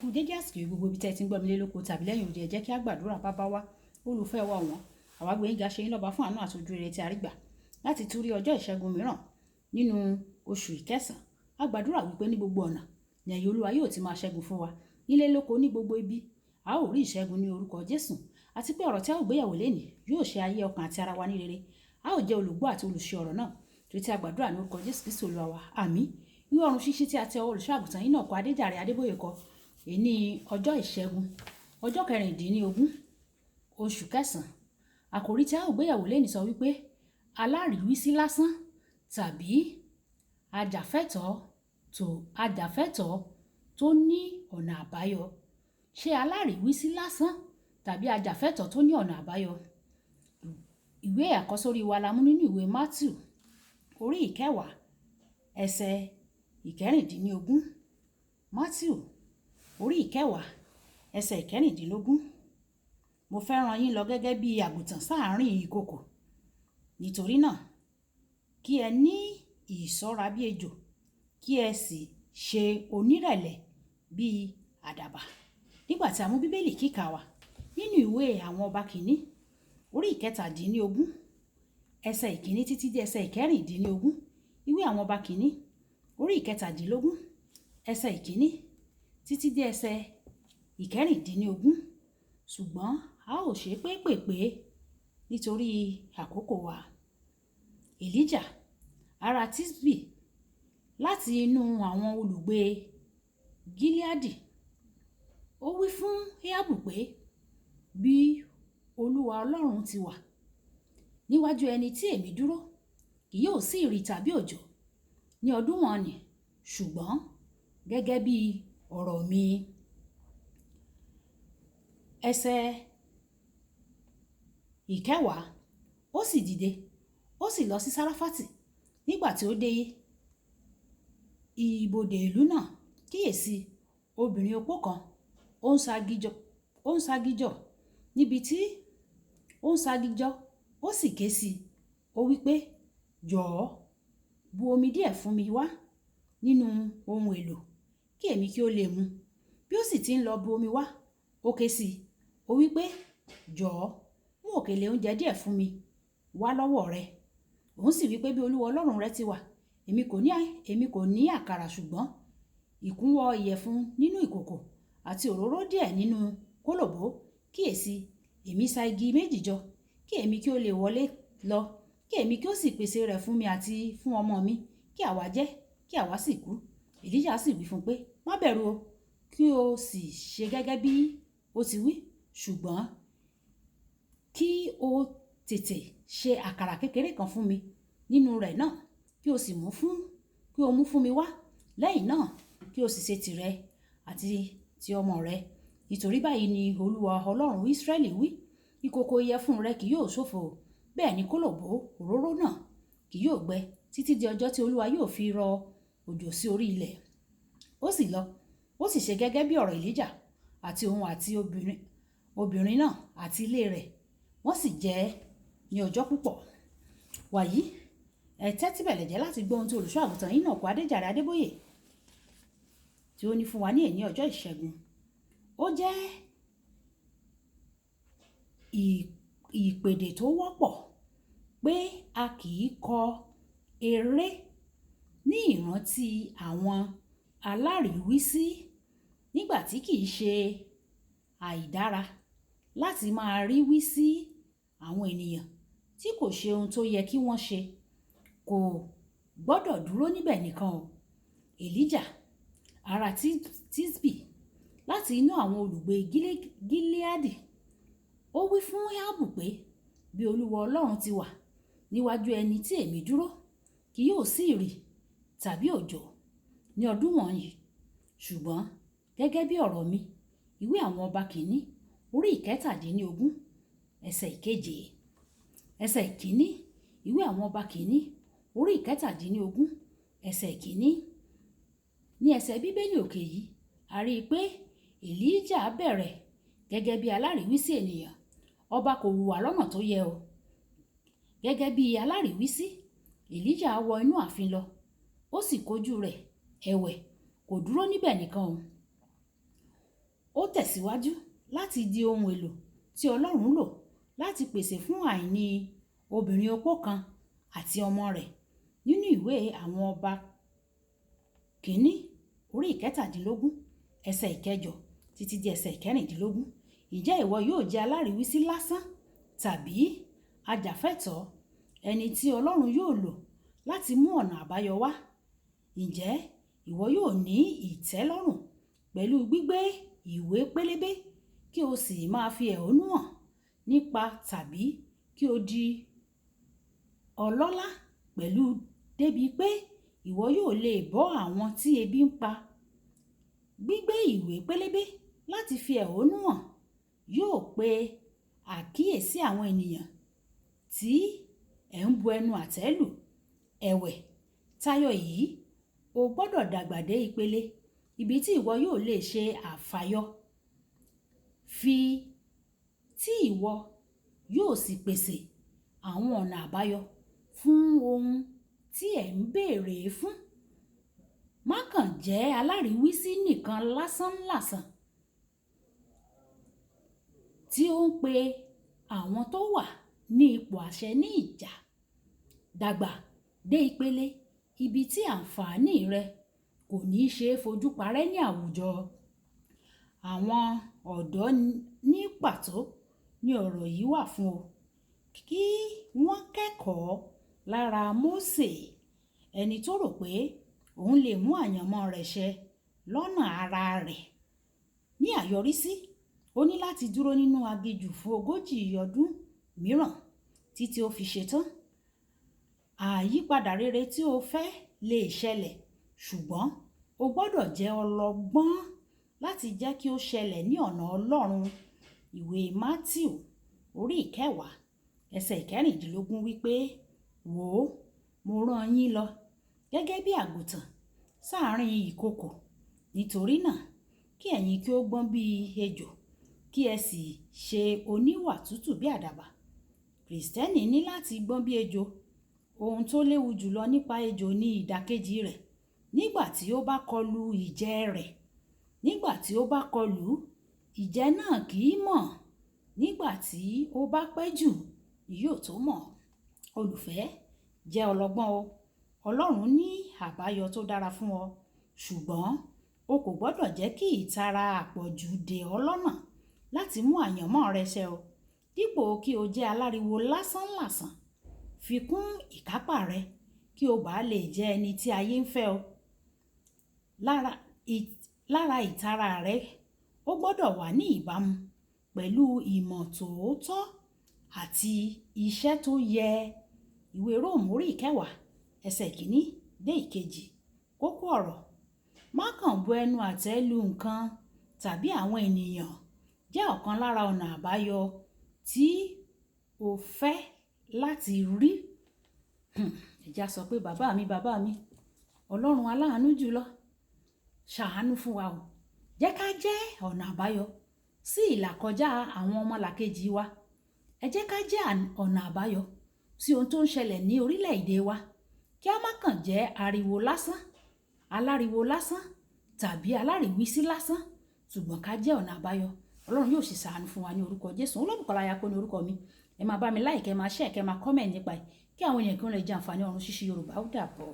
Kú dédé àsìkò yìí, gbogbo ibi tí ẹ ti ń gbọ́ mi lé lóko tàbí lẹ́yìn odi, ẹ jẹ́ kí a gbàdúrà. Bàbá wa, olùfẹ́ wa ọ̀wọ́n. Àwa gbé yín ga, ṣe yín lọ́ba fún àánú àti ojú rere tí a rí gbà láti tún rí ọjọ́ ìṣẹ́gun mìíràn nínú oṣù ìkẹsàn. A gbàdúrà wípé ní gbogbo ọ̀nà ní ẹ̀yin Olúwa yóò ti máa ṣẹ́gun fún wa. Nílé lóko, ní gbogbo ibi, a ó rí ìṣẹ́gun ní orúkọ Jésù. Àti pé ọ̀rọ̀ tí a ó gbéyẹ̀wò lénìí yóò ṣe ayé, ọkàn àti ara wa ní rere. A ó jẹ́ olùgbọ́ àti olùṣe ọ̀rọ̀ náà. Torí tí a gbàdúrà ní orúkọ Jésù Kristi Olúwa wa. Àmín. Ìwé ọ̀run ṣíṣí tí a tẹ ọwọ́ olùṣọ́ àgùntàn yìí náà kọ, Adéjàre Adébóyè kọ. Èní ọjọ́ ìṣẹ́gun, ọjọ́ 16, oṣù kẹsàn-án. Àkòrí tí a ó gbéyẹ̀wò lénìí sọ wípé aláríwísí lásán tàbí ajàfẹ́tọ̀ọ́ tó ní ọ̀nà àbáyọ. Ṣé aláríwísí lásán tàbí ajàfẹ́tọ̀ọ́ tó ní ọ̀nà àbáyọ? Ìwé àkọ́sórí wa la mú nínú ìwé Matthew orí 10, ẹsẹ̀ 16. Matthew orí 10, ẹsẹ̀ 16. Mo fẹ́ rán yín lọ gẹ́gẹ́ bí àgùntàn sáàárín ìkookò. Nítorí náà, kí ẹ ní ìṣọ́ra bí ejò, kí ẹ sì ṣe onírẹ̀lẹ̀ bí àdàbà. Nígbà tí a mú Bíbélì kíkà wa nínú ìwé àwọn ọba kìíní, orí 17, ẹsẹ̀ 1 títí dé ẹsẹ̀ 16. Ìwé àwọn ọba kìíní, orí 17, ẹsẹ̀ 1 títí dé ẹsẹ̀ 16. Ṣùgbọ́n a ó ṣe pépèpé nítorí àkókò wa. Elijah ará Tisbi láti inú àwọn olùgbé Gileadi. Ó wí fún Ahabu pé, bí Olúwa Ọlọ́run ti wà, níwájú ẹni tí èmi dúró, kì yóò sí ìrì tàbí òjò ní ọdún wọ̀n-ọn-nì, ṣùgbọ́n gẹ́gẹ́ bí ọ̀rọ̀ mi. Ẹsẹ̀ 10, ó sì dìde, ó sì lọ sí Sarafati. Nígbà tí ó dé ibodè ìlú náà, kíyèsi, obìnrin opó kan, ó ń ṣagijọ níbi tí ó ń ṣagijọ, ó sì ké sí i. Ó wí pé, jọ̀ọ́, bu omi díẹ̀ fún mi wá nínú ohun èlò, kí èmi kí ó lè mu. Bí ó sì ti ń lọ bu omi wá, ó ké sí i. Ó wí pé, jọ̀ọ́, mú òkèlè oúnjẹ díẹ̀ fún mi wá lọ́wọ́ rẹ. Òun sì wí pé, bí Olúwa Ọlọ́run rẹ ti wà, èmi kò ní àkàrà ṣùgbọ́n ìkúnwọ́ ìyẹ̀fun nínú ìkòkò àti òróró díẹ̀ nínú kólòbó. Kíyèsi, èmi sa igi méjì jọ, kí èmi kí ó lè wọlé lọ, kí èmi kí ó sì pèsè rẹ̀ fún mi àti fún ọmọ mi, kí àwa jẹ, kí àwa sì kú. Elijah sì wí fún un pé, má bẹ̀rù o, kí o sì ṣe gẹ́gẹ́ bí ó ti wí, ṣùgbọ́n kí o tètè ṣe àkàrà kékeré kan fún mi nínú rẹ̀ náà, kí o mú fún mi wá. Lẹ́yìn náà, kí o sì ṣe tìrẹ àti ti ọmọ rẹ. Nítorí báyìí ni Olúwa Ọlọ́run Israẹli wí, ìkòkò ìyẹ̀fun rẹ kì yóò ṣòfò, bẹ́ẹ̀ ni kólòbó òróró náà kì yóò gbẹ títí di ọjọ́ tí Olúwa yóò fi rọ òjò sí orí ilẹ̀. Ó sì lọ, ó sì ṣe gẹ́gẹ́ bí ọ̀rọ̀ Elijah, àti òun àti obìnrin náà àti ilé rẹ̀, wọ́n sì jẹ ní ọjọ́ púpọ̀. Wàyí, ẹ tẹ́tí bẹ̀lẹ̀ jẹ́ láti gbọ́ ohun tí olùṣọ́ àgùntàn yìí náà kọ, Adéjàre Adébóyè, tí ó ní fún wa ní èní ọjọ́ ìṣẹ́gun. Ó jẹ́ ìpèdè tó wọ́pọ̀ pé a kì í kọ eré ní ìrántí àwọn aláríwísí nígbà tí kì í ṣe àìdára láti máa ríwí sí àwọn ènìyàn tí kò ṣe ohun tó yẹ kí wọ́n ṣe, kò gbọ́dọ̀ dúró níbẹ̀ nìkan o. Elijah ará Tisbi láti inú àwọn olùgbé Gileadi, ó wí fún Ahabu pé, bí Olúwa Ọlọ́run ti wà, níwájú ẹni tí èmi dúró, kì yóò sí ìrì tàbí òjò ní ọdún wọ̀nyí, ṣùgbọ́n gẹ́gẹ́ bí ọ̀rọ̀ mi. Ìwé àwọn ọba kìíní, orí 17, ẹsẹ̀ 7, ẹsẹ̀ 1. Ìwé àwọn ọba kìíní, orí 17, ẹsẹ̀ 1. Ní ẹsẹ̀ Bíbélì òkè yìí, a rí i pé Elijah bẹ̀rẹ̀ gẹ́gẹ́ bí aláríwísí ènìyàn. Ọba kò hùwà lọ́nà tó yẹ o. Gẹ́gẹ́ bí aláríwísí, Elijah wọ inú ààfin lọ, ó sì kojú rẹ̀. Ẹ̀wẹ̀, kò dúró níbẹ̀ nìkan o. tẹ̀síwájú láti di ohun èlò tí Ọlọ́run lò láti pèsè fún àìní obìnrin opó kan àti ọmọ rẹ̀ nínú ìwé àwọn ọba kìíní orí 17 ẹsẹ̀ 8 títí di ẹsẹ̀ 16. Ǹjẹ́ ìwọ yóò jẹ́ aláríwísí lásán tàbí ajàfẹ́tọ̀ọ́ ẹni tí Ọlọ́run yóò lò láti mú ọ̀nà àbáyọ wá? Ǹjẹ́ ìwọ yóò ní ìtẹ́lọ́rùn pẹ̀lú gbígbé ìwé pélébé kí o sì máa fi ẹ̀hónú hàn nípa tàbí kí o di ọlọ́lá pẹ̀lú débi pé ìwọ yóò lè bọ́ àwọn tí ebi ń pa? Gbígbé ìwé pélébé láti fi ẹ̀hónú hàn yóò pe àkíyèsí àwọn ènìyàn tí ẹ̀ ń bu ẹnu àtẹ́ lù. Ẹ̀wẹ̀, tayọ èyí, o gbọ́dọ̀ dàgbà dé ìpele ibi tí ìwọ yóò lè ṣe àfàyọ fi tí ìwọ yóò sì pèsè àwọn ọ̀nà àbáyọ fún ohun tí ẹ̀ ń béèrè fún. Má kàn jẹ́ aláríwísí nìkan lásánlàsàn tí ó ń pe àwọn tó wà ní ipò àṣẹ ní ìjà. Dàgbà dé ìpele ibi tí àǹfààní rẹ kò ní ṣe é fojú parẹ́ ní àwùjọ. Àwọn ọ̀dọ́ ní pàtó ní ọ̀rọ̀ yìí wà fún o. Kí wọ́n kẹ́kọ̀ọ́ lára Mósè, ẹni tó rò pé òun lè mú àyànmọ́ rẹ̀ ṣẹ lọ́nà ara rẹ̀. Ní àyọrísí, ó ní láti dúró nínú aginjù fún 40 ọdún mìíràn títí ó fi ṣetán. Àyípadà rere tí o fẹ́ lè ṣẹlẹ̀, ṣùgbọ́n o gbọ́dọ̀ jẹ́ ọlọ́gbọ́n láti jẹ́ kí ó ṣẹlẹ̀ ní ọ̀nà Ọlọ́run. Ìwé Mátíù orí 10 ẹsẹ̀ 16 wípé, wò ó, mo rán yín lọ gẹ́gẹ́ bí àgùntàn sáàrín ìkookò. Nítorí náà, kí ẹ̀yin kí ó gbọ́n bí ejò, kí ẹ sì ṣe oníwà tútù bí àdàbà. Krìstẹ́nì ní láti gbọ́n bí ejò. Ohun tó léwu jùlọ nípa ejò ní ìdàkejì rẹ̀. Nígbà tí ó bá kọlu ìjẹ rẹ̀, nígbà tí ó bá kọlu, ìjẹ náà kì í mọ̀. Nígbà tí ó bá pẹ́ jù, yóò tó mọ̀. Olùfẹ́, jẹ́ ọlọ́gbọ́n o. Ọlọ́run ní àbáyọ tó dára fún ọ, ṣùgbọ́n o kò gbọ́dọ̀ jẹ́ kí ìtara àpọ̀jù dè ọ́ lọ́nà láti mú àyànmọ́ rẹ ṣẹ o. Dípò kí o jẹ́ aláriwo lásánlàsàn, fi kún ìkápá rẹ kí o bá lè jẹ́ ẹni tí ayé ń fẹ́ o. Lára ìtara rẹ, ó gbọ́dọ̀ wà ní ìbámu pẹ̀lú ìmọ̀ tòótọ́ àti iṣẹ́ tó yẹ. Ìwé Róòmù orí 10 ẹsẹ̀ 1 dé 2. Kókó ọ̀rọ̀: má kàn bu ẹnu àtẹ́ lu nǹkan tàbí àwọn ènìyàn. Jẹ́ ọ̀kan lára ọ̀nà àbáyọ tí o fẹ́ láti rí. Ẹ jẹ́ á sọ pé bàbá mi, bàbá mi, Ọlọ́run aláàánú jùlọ, ṣàánú fún wa o. Jẹ́ ká jẹ́ ọ̀nà àbáyọ sí ìlàkọjá àwọn ọmọlàkejì wa. Ẹ jẹ́ ká jẹ́ ọ̀nà àbáyọ sí ohun tó ń ṣẹlẹ̀ ní orílẹ̀-èdè wa. Kí a má kàn jẹ́ ariwo lásán, aláriwo lásán tàbí aláríwísí lásán, ṣùgbọ́n ká jẹ́ ọ̀nà àbáyọ. Ọlọ́run yóò sì ṣàánú fún wa ní orúkọ Jésù. Olúbùkọ́lá Ayako ní orúkọ mi. Ẹ máa bá mi like, ẹ máa share, kẹ́ máa comment nípa ẹ̀ kí àwọn ènìyàn kí wọ́n lè jẹ àǹfààní ọ̀run ṣíṣí Yorùbá. Ó dàbọ̀.